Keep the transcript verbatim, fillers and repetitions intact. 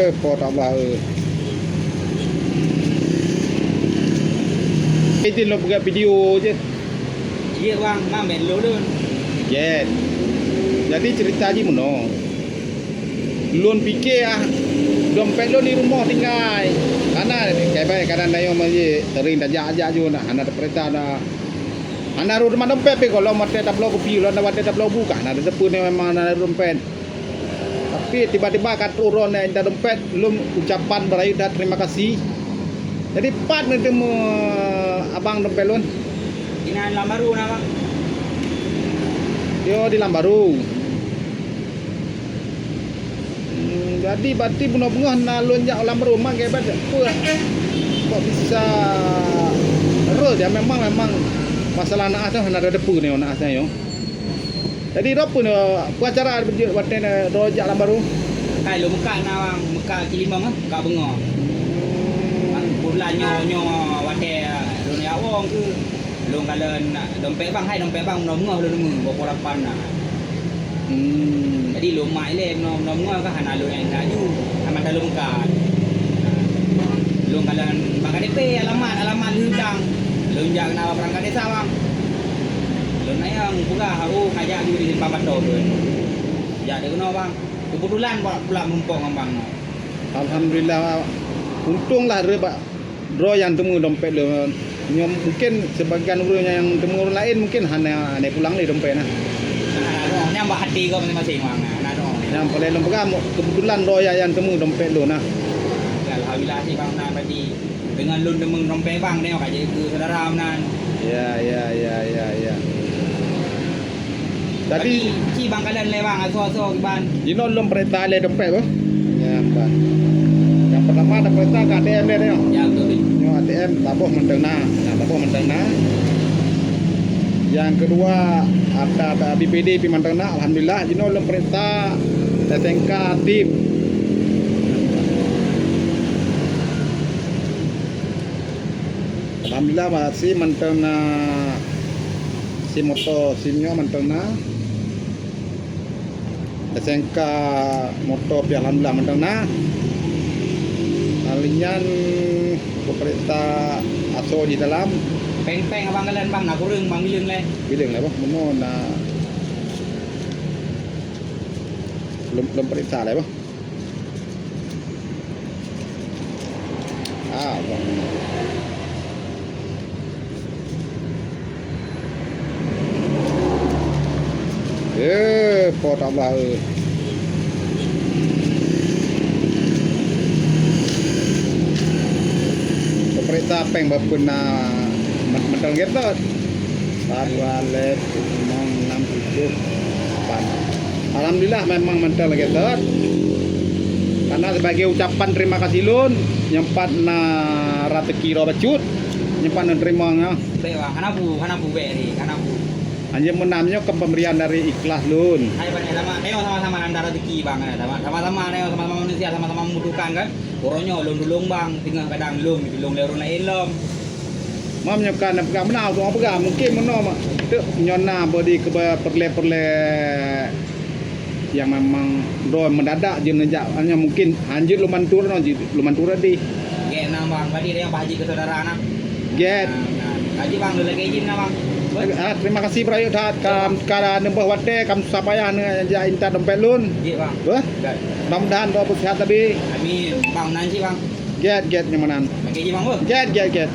Eh, po Allah, eh. Itu lo buka video je. Iya, bang, mam ben lo lôn. Jet. Jadi cerita ji meuno. Lôn pike ah, dompet lôn di rumoh tinggai. Karena kadang-kadang dayong masih sering tajak-jak ju nah, hana taperintah dah. Hana ru teuma dompet pih gohlom watèe tabloe kupi, lôn watèe tabloe bu ka hana teupeu ni memang hana ru dompet. Tapi tiba-tiba ka trôh droeneuh intat dompet, lôn ucapan beurayeuk that terima kasih. Jadi pat neuteumé abang dompet lôn? Inan lam baru na, bang. Yo di lam baru. Hmm, jadi berarti bunoe beungoh na lôn jak lam baru mak keubat peue? Kok bisa rôh ya memang memang masalah na as hana ada depu ni na as nyoe. Jadi, droe pun, eh, peue acara beujeuet watèe na droe jak lam baru? Kai lôn meukat na, bang, meukat kilimong ah, meukat beungoh. Bang, bulan nyoe, nyoe watèe lôn jak wong keu lôn kalon dompet bang, hai dompet bang, meunoe beungoh lôn neumé, dua puluh lapan na. Hmm. Jadi, lôn mak ilèe meunoe, meunoe beungoh ka hana lôn nyang laju, hana lôn meukat. Lôn kalon bak K T P alamat, alamat lheueh dang. Lôn jak keunan bak perangkat desa, bang. Lôn nanya peugah, "Oh, ngajak ju di simpang Bato tu." Jak di keunoe, bang. Keubeutulan pula, pula meurumpok ngon bang. Alhamdulillah, untông lah reueh bak droe nyang teumé dompet lôn. Nyoe mungkin sebagian ureueng nyang teumé ureueng laén mungkin hana, hana pulang lé dompet nah. Nah, nyang bak hati gob maséng-maséng, bang. Nah, nah, nah. Nyang paléng lôn peugah, keubeutulan droe nyang, nyang teumé dompet lôn nah. Ya, alhamdulillah sih, bang, nah, berarti dengan lôn teumé dompet bang, nyoe ka jeuet keu saudara meunan. Ya, ya, ya, ya, ya. Jadi, ci, ci bang kalon lé bang, asoe-asoe kiban. Jinoe lôn peurintah lé dompet tu. Ya, bang. Nyang pertama ada peurintah ke A T M lé nyoe. Ya, betul, betul. Nyoe A T M taboh mantong na. Nah, taboh mantong na. Yang kedua ada, ada B P D pi mantong na. Alhamdulillah, jinoe lôn peurintah S N K aktif. Alhamdulillah, masih mantong na sim moto, sim nyoe mantong na. S N K moto pi alhamdulillah mantong na. Lalu nyan peurintah asoe di dalam. Peng-peng abang kalon bang, na kureueng bang, bileueng lé. Bileueng lé bang, meunoe na. Lôn, lôn peurintah lé bang. Ah, bang. Eh, po Allah, eh. Pemerintah peng bapun na mat-, mantong gét. Empat, dua, lhèe, limong, enam, tujuh, lapan. Alhamdulillah, memang mantong lagèe that. Karena sebagai ucapan terima kasih lôn, nyang pat na rezeki droe bacut, nyang pat na teurimong nyoe. Bèk, bang. Hana bu, hana bu, bèk ni, hana bu. Anjeut meunan nyoe kan pemberian dari ikhlas lôn. Hai, bang, sama, nyoe sama-sama na rezeki, bang, eh. Sama, sama-sama, nyoe sama-sama manusia, sama-sama membutuhkan, kan. Uroe nyoe lôn tulông, bang, teungoh kadang lôn tulông lé ureueng laén lom. Mam nyoe ka na peugah meunan, teuma peugah mungkin meunoe mak. Teuk nyoe na bodi keuba peureulèe-peureulèe nyang memang droe mendadak jeuet neujak, hanya mungkin hanjeuet lôn bantu droe, jeuet lôn bantu droe deh. Gét na bang, tadi ada yang Pak Haji ke saudara na. Gét. Nah, nah. Haji bang, lôn lagèe jih na bang. Ah, terima kasih beurayeuk that ka, ka neubeuh watèe, ka susah payah neujak intat dompet lôn. Gét bang. Beuh? Gét. Mudah-mudahan droe beusehat tadi. Amin. Bang, nan cit bang. Gét, gét nyoe meunan. Lagèe jih bang, beuh? Gét, gét, gét.